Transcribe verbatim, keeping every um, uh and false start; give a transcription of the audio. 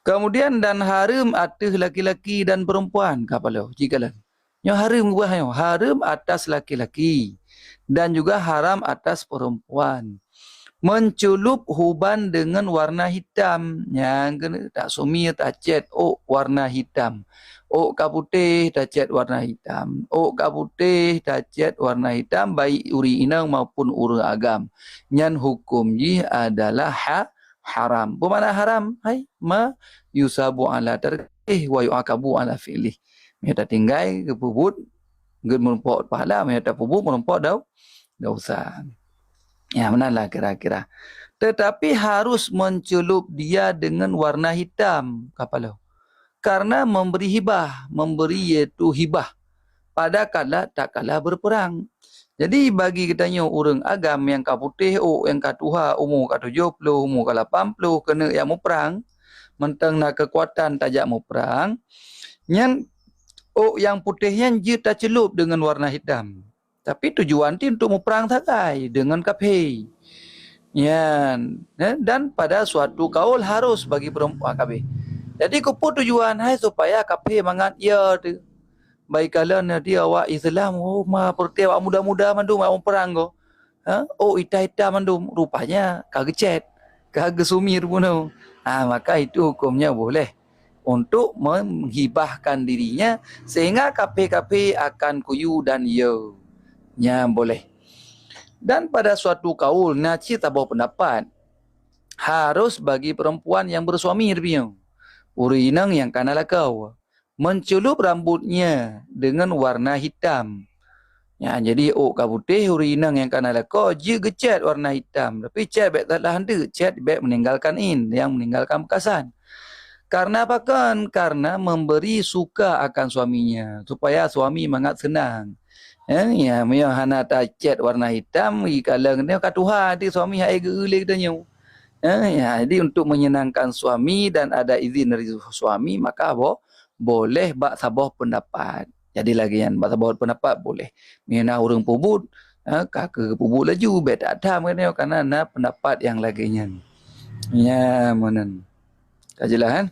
Kemudian, dan hareuem ateueh laki-laki dan perempuan, ka paloh, jikalon. Nyoe hareuem ubah nyoe, hareuem atas laki-laki dan juga haram atas perempuan. Mencelup huban dengan warna hitam. Nyang keuneuk tasumir tacet ôk warna hitam. Ôk ka putéh tacet warna hitam. Ôk ka putéh tacet warna hitam, baik ureuëng inong maupun ureuëng agam. Nyan huköm jih adalah ha-, haram. Peue makna haram? Hai, ma yusabu ala tarkih wa yu'aqabu ala fi'lih. Meunyoe tatinggai, geupeubuet, geumeureumpok pahala, meunyoe tapeubuet, meureumpok dau-, dosa. Ya, meunan lah kira-kira. Tetapi harus mencelup dia dengan warna hitam, ka paloh. Karena memberi hibah, memberi yaitu hibah. Pada kala, tak kala berperang. Jadi, bagi geutanyoe ureuëng agam nyang ka putéh ôk, nyang ka tuha, umu ka tujoh ploh, umu ka lapan ploh, keuneuk nyang muprang, mantong na keukuatan tajak muprang, nyan ôk nyang putéh nyan jeuet tacelup deungon warna hitam. Tapi tujuan ti untuk muprang sagai deungon kaphé. Nyan, eh, dan pada suatu kaul harus bagi perempuan kabeh. Jadi, keupeue tujuan? Hai supaya kaphé mangat ya teuh. Baik kalon nanti awak Islam, oh, ma, peureuté awak muda-muda mandum awak muprang ko. Ha? Oh, ita-ita mandum. Rupanya ka geucet, ka geusumir bunoe. Ha, maka itu hukumnya boleh untuk menghibahkan dirinya sehingga kaphé-kaphé akan kuyu dan ya. Nya boleh. Dan pada suatu kaul na cit saboh pendapat, harus bagi perempuan yang bersuami, ureuëng inong nyang kana lakoe, mencelup rambutnya dengan warna hitam. Ya, jadi ôk ka putéh, ureuëng inong nyang kana lakoe jeuet geucet warna hitam, tapi cet bék salah deuk, cet bék meninggalkan in, yang meninggalkan bekasan. Karena apa kan? Karena memberi suka akan suaminya, supaya suami mangat senang. Eh, ya, meunyoe hana tacet warna hitam, ikalon nyoe ka tuha di suami hai geu lé geutanyoe. Eh, ya, jadi untuk menyenangkan suami dan ada izin dari suami, maka bo-, boleh bak saboh pendapat. Jadi lagée nyan, bak saboh pendapat boleh. Meunyoe na ureuëng peubuet, eh, ka keu peubuet laju, bék that tham, karena na pendapat yang lagée nyan. Ya, meunan. Ka jeulaih, kan?